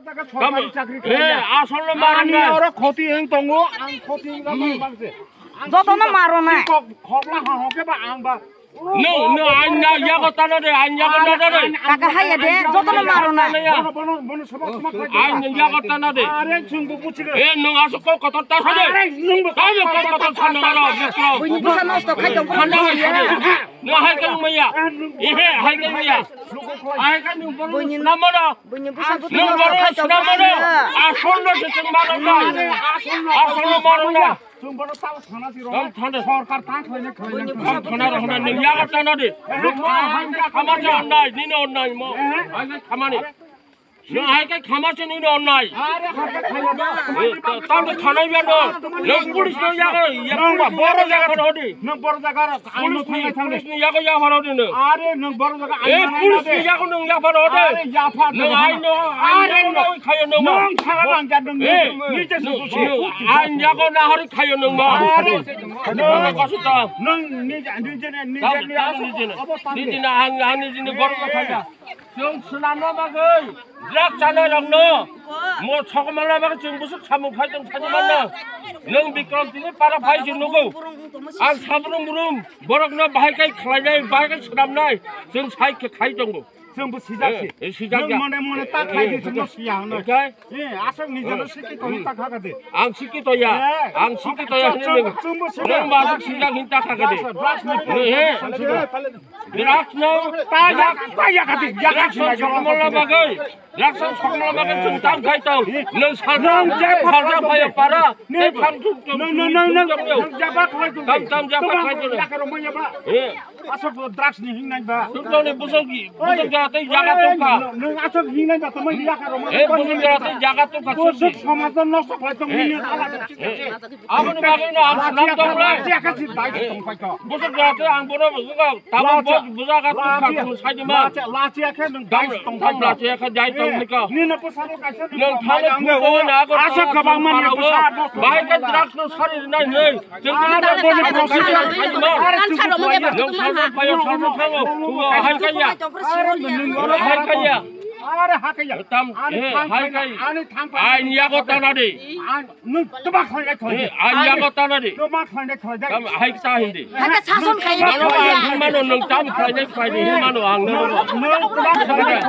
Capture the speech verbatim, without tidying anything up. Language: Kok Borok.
Tamo, eh, asol no maro na. Ani oro khoti hing tongo, ang khoti hing tongo bangse. Joto no maro na. Kok, khokla ha hoke ba ang ba. No, no, ang na yago tana de, ang yago tana de. Kaka haya de, joto no maro na. Bono, bono, bono sabak sabak khai. Ang na yago tana de. Are sung bu puchi de. Eh, no aso ko kotor ta sa de. Are sung bu. Kami ko kotor sa na ro, mitro. Buini busa nosto khai tong. Khanda hai sa de. No hai kai maya. Eh, hai kai maya. Hai kai no bono na maro. Buini busa buti no khai tong. Asol no se chwng maro na. Asol no maro na. Chwng bono tal thana si ro. Tal thana. Sorkar ta khlaina khlaina. Buini busa buti no khai tong. Thana ro hwnna nung yago tana de. Khama se onnai, nini onnai mo. Hai kai khamani. No hai kai khama se nini onnai. Are hai kai khamani. Tam de khanai ya no. Nung police no yago, yago boro yago hodi. Nung boro jaga ro. Police ni, police ni yago yaphar hodi nung. Are nung boro jaga. Eh, police ni yago nung yaphar hodi. Are yaphar. Nung ai no, ai no, no khayo nung. Nung thara rang ja nung. Eh, nung, nung, ai yago na hari khayo nung ma. Are nung kosu ta. Nung ni, ni, ni, ni, ni, ni, ni, ni, ang, ang ni, ni, boro jaga khaja. Chwng swnamna bagwi drugs chanai rokno mo sokomorna bagwi chwng bwswk samung khai tong sani manna. Nwng Bikram tini para phai se nugo. Ang sabrum brum borokno bahai kai khlainai, bahai kai swnamnai chwng sai khe khai tongo. Chwng bo sijak se. Eh, sijak ya. Nwng mone mone ta khlai di chwngno siya hwnwi. Oke. Eh, aswk nijano sikhi tongwi ta kha kha de. Ang sikhi to ya. Eh, ang sikhi to ya hwnwi chwng, nwng. Chwng bo sijak. Nwng ba aswk sijak hin ta kha kha de. Drugs ni. Eh. Drugs no, ta ya, ta ya kati, ya kati. Drugs no sokomorna bagwi, drugs no sokomorna bagwi chwng tam khai tong. Nwng salsa, nwng je salsa phai para, nwng, nwng, nwng, nwng, nwng jaba khlai tong. Tam, tam jaba khlai tong. Yakaro manya ba. Eh. Aswk drugs ni hingnai ba. Chwng tongni bwswk, bwswk jaga tei jaga tongkha. Nwng aswk hingnai ba, tongmai yakaro manya. Eh, bwswk jaga tei jaga tongkha. Bwswk somaj no nosto khlai tong nini ala. Eh. Aboni bagwi no ang swnam tong le. Lachiya kha si dai tong phai kho. Bwswk jaga ang bono bwswk tamo bwswk bwswk jaga tong kha tong sai di ma. Lachiya khe nwng dai tong phai kho. Lachiya khe dai tong phai kho. Nini bwsano kaisa nwng thani phungo na ago asa kwbang mani bwsa. Bahai khe drugs no sari rinai nei. Chwng bwswk jaga tong phai kho. Nwng salsa phai salsa thango. Hai kaya. Hai kaya. Are ha kaya. Tam, eh, hai kaya. Ani thang phai. Ani yago tana de. Nwng twma khlai khlai. Eh, ang yago tana di. Twma khlai khlai dai. Tam hai ta hindi. Haka sason khai. Mano ang mano nwng tam khlai dai khlai di mano ang no. Nwng twma khlai dai.